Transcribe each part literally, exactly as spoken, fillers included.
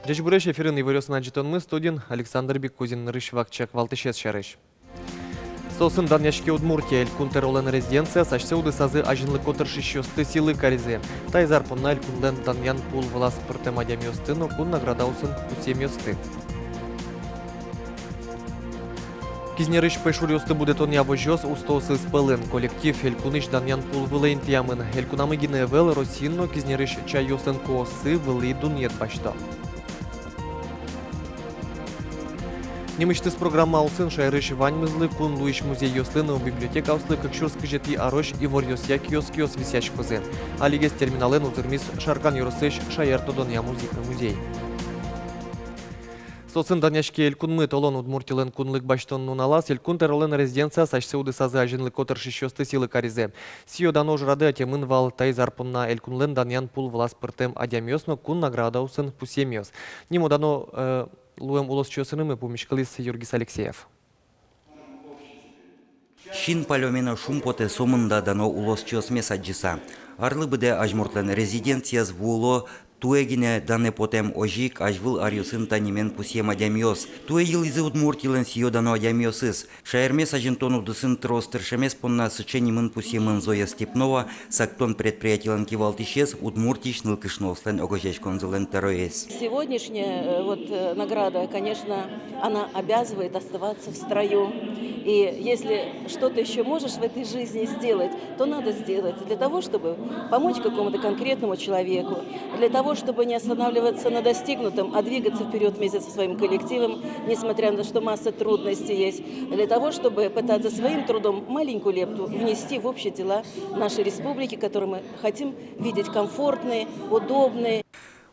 Ӟечбуресь! Эфирын иворъёсын адӟытонмы, студиын Александр Бекузин. Нырысь вакчияк валтӥсез сярысь. Соосын данъяське Удмуртия. Элькун тӧролэн резиденцияз асьсэ удысазы азинлыко тыршисьёсты сӥлы каризы. Таиз ар понна элькунлэн данъян пул вылаз пыртэм адямиосты но кун наградаосын пусъемъёсты. Кизнерысь пӧйшуръёсты будэтонъя возёс устоосыз пӧлын. Коллектив элькунысь данъян пул вылэ интыямын. Элькунамы гинэ ӧвӧл, Россиын но Кизнерысь чайёслэн куоссы вылӥ дунъет басьто. Нимысьтыз программаосын шаерысь ваньмызлы, кун луись музейёслы но библиотекаослы кык сюрс кызетӥ арозь иворъёсъя киоскъёс висъяськозы. Алигес терминалэн узырмиз Шаркан ёросысь шаертодонъя музе-, музей. Соосын данъяське элькунмы. Толон, Удмуртилэн кунлык басьтон нуналаз, элькун тӧролэн резиденцияз асьсэ удысазы азинлыко тыршисьёсты сӥлы каризы. Сӥё-дано ужрады ӧтемын вал таиз ар понна элькунлэн данъян пул вылаз пыртэм адямиос но кун наградаосын пусъемъёс. Нимо-дано, э, луэм улосчиосынымы пумиськылӥз Юргис Алексеев. Син палёме но шумпотэ сомында дано улосчиосмес адӟыса. Арлы быдэ азьмуртлэн резиденцияз вуыло туэ гинэ данэ потэм, озьы ик азьвыл аръёсын та нимен пусъем адямиос. Туэ йылӥзы Удмуртилэн сӥё-дано адямиосыз. Шаермес азинтон удысын трос тыршемез понна сыӵе нимын пусъемын Зоя Степнова, «Сактон» предприятилэн кивалтӥсез, Удмуртиысь нылкышноослэн огазеяськонзылэн тӧроез. Сегодняшняя, э, вот, э, награда, конечно, она обязывает оставаться в строю. И если что-то ещё можешь в этой жизни сделать, то надо сделать для того, чтобы помочь какому-то конкретному человеку, для того, чтобы не останавливаться на достигнутом, а двигаться вперёд вместе со своим коллективом, несмотря на то, что масса трудностей есть, для того, чтобы пытаться своим трудом маленькую лепту внести в общие дела нашей республики, которую мы хотим видеть комфортной, удобной.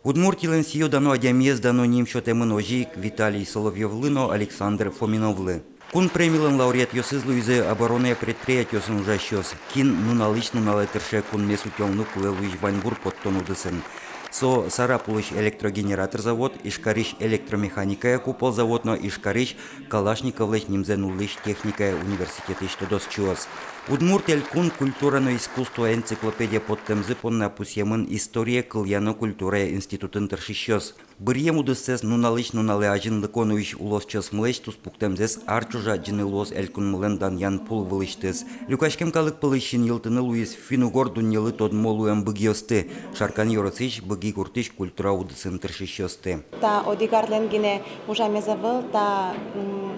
Удмуртилэн сӥё-дано адямиез дано ним сётэмын озьы ик Виталий Соловьёвлы но Александр Фоминовлы. Кун премилэн лауреатъёсыз луизы оборонной предприятиосын ужасьёс, кин нуналысь нуналэ тырше кунмес утёнлы кулэ луись ваньбур поттон удысын. Со Сарапулысь электрогенератор завод, Ижкарысь электромеханикая купол завод но Ижкарысь Калашниковлэсь нимзэ нуллӥсь техникая университетысь тодосчиос. Удмурт Элькун культура но искусство энциклопедия поттэмзы понна пусъемын история, кылъя но культурая институтын тыршисьёс. Быръем удыссэс нуналысь нуналэ азинлыко нуись улосчиосмылэсь туспуктэмзэс ар ӵоже адӟыны луоз элькунмылэн данъян пул вылысьтыз. Люкаськем калык пӧлысь синйылтыны луиз финн-угор дуннелы тодмо луэм быгиосты, Шаркан ёросысь Быги гуртысь культура удысын тыршисьёсты. Та одӥг арлэн гинэ ужамез ӧвӧл, та, м,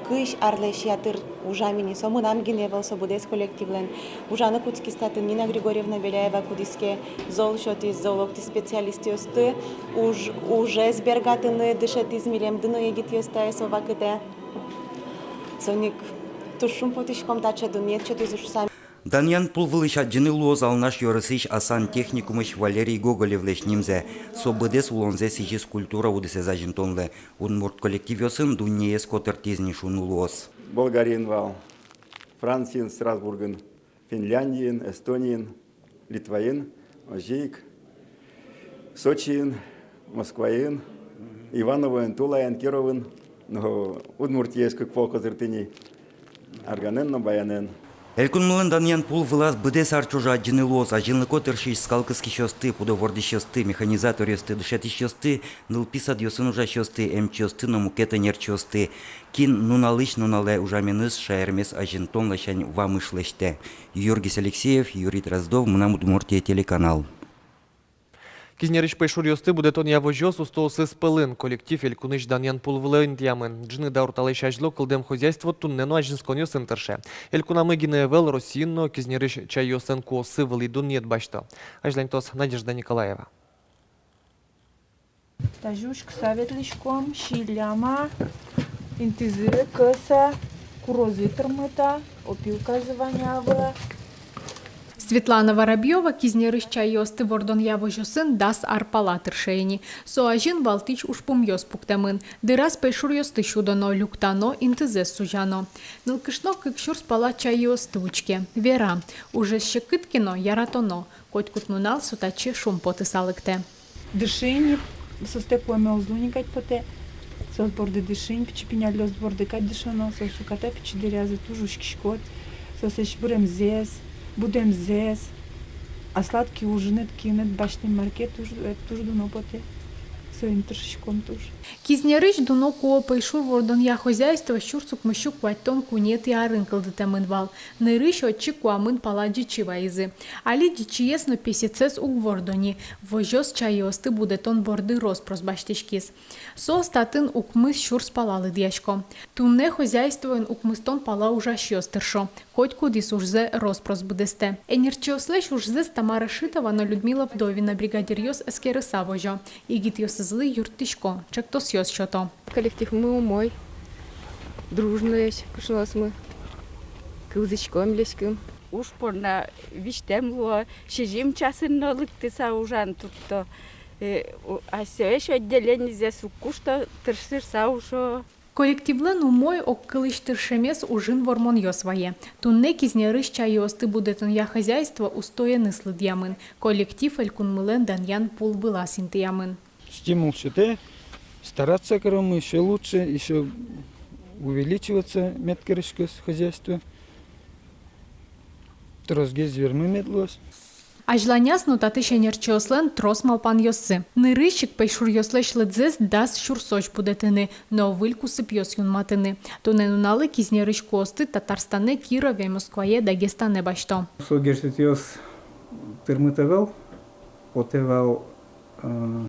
кызь арлэсь ятыр ужам ини, со мынам гинэ ӧвӧл, со быдэс коллективлэн. Ужаны кутскиз татын Нина Григорьевна Беляева, кудӥз ке зол сётӥз, зол октӥз специалистъёсты, уж-, ужез бергатыны дышетӥз милемды но, егитъёсты, ай со вакытэ. Соин ик туж шумпотӥськом, таӵе дунъет сётӥзы шуса. Данъян пул вылысь адӟыны луоз Алнаш ёросысь Асан техникумысь Валерий Гоголевлэсь нимзэ. Со быдэс улонзэ сӥзиз культура удысэз азинтонлы. Удмурт коллективъёсын дуннеез котыртӥз ни шуыны луоз. Болгариын вал, Франциын, Страсбургын, Финляндиын, Эстониын, Литваын, озьы ик Сочиын, Москваын, Ивановоын, Тулаын, Кировын, но Удмуртиез кык пол котыртӥ ни Арганэн но Баянэн. Элькунмылэн данъян пул вылаз быдэс ар ӵоже адӟыны луоз азинлыко тыршись скал кыскисьёсты, пудо вордӥсьёсты, механизаторъёсты, дышетӥсьёсты, нылпи садъёсын ужасьёсты, эмчиосты но мукет ӧнерчиосты. Кин нуналысь нуналэ ужаменыз шаермес азинтон ласянь вамыш лэсьтэ. Юргис Алексеев, Юрий Дроздов, «Мынам Удмуртие» телеканал. Кизнерысь пӧйшуръёсты будэтонъя возёс устоосыз пӧлын. Коллектив элькунысь данъян пул вылэ интыямын. Ӝыны даур талэсь азьло кылдэм хозяйство туннэ но азинсконъёсын тырше. Элькунамы гинэ ӧвӧл, Россиын но Кизнерысь чайёслэн куоссы вылӥ дунъет басьто. Азьланьтоз Надежда Николаева. Тазьы учкыса ветлӥськом: сӥллям-а, интызы кӧс-а, курозы тырмыт-а, опилказы вань-а, ӧвӧл-а. Светлана Воробьёва Кизнерысь чайёсты вордонъя возёсын дас ар пала тырше ини. Со азьын валтӥсь ужпумъёс пуктэмын. Дыраз пӧйшуръёсты сюдоно, люктано, интызэс сузяно. Нылкышно кык сюрс пала чайёсты учке. Вера: ужез секыт ке но, яратоно. Котькуд нунал со татчы шумпотыса лыктэ. Дышы ини, соосты пуэме уз луы ни кадь потэ. Соос борды дышы ини, пичи пиналъёс борды кадь дышоно, соос уката пичи дыръязы, туж учкиськод соослэсь выремзэс, будэмзэс. Аслад ке ужыныд, киыныд басьтэм мар ке, туж, э, туж дуно потэ. Соин тыршиськом туж. Кизнерысь дуно куо пӧйшур вордонъя хозяйство сюрс укмыссю куатьтон куинетӥ арын кылдытэмын вал. Нырысь отчы куамын пала ӟичы вайизы. Али ӟичыез но песецез уг вордо ни. Возёс чайёсты будэтон борды рос-прос басьтӥськиз. Соос татын укмыс сюрс пала лыдъясько. Туннэ хозяйствоын укмыстон пала ужасьёс тыршо. Котькудӥз ужзэ рос-прос быдэстэ. Ӧнерчиослэсь ужзэс Тамара Шитова но Людмила Вдовина бригадиръёс эскерыса возё. Егитъёсызлы юрттӥсько, ӵектосъёс сёто. Коллективмы умой, дружноесь кышноосмы, кылзӥськом, милесьтым. Уж понна визьтэм луо, сизьым часын но лыктыса ужан туртто. Э, у-, асьсэос отделенизэс уг кушто, тыршыса ужо. Коллективлэн умой, огкылысь тыршемез ужын вормонъёс вае. Туннэ Кизнерысь чайёсты будэтонъя хозяйство устоеныз лыдъямын. Коллектив элькунмылэн данъян пул вылаз интыямын. Стимул сётэ, стараться каромы ещё лучше, ещё увеличиваться мед кариськоз хозяйство. Тросгес зверьмы мед луоз. Азьланяз но татысь ӧнерчиослэн трос малпанъёссы. Нырысь ик пӧйшуръёслэсь лыдзэс дас сюрсозь будэтыны но выль кусыпъёс юнматыны. Туннэ нуналлы Кизнерысь куосты Татарстанэ, Кирове, Москвае, Дагестанэ басьто. Со герӟетъёс тырмыт ӧвӧл, потэ вал, э,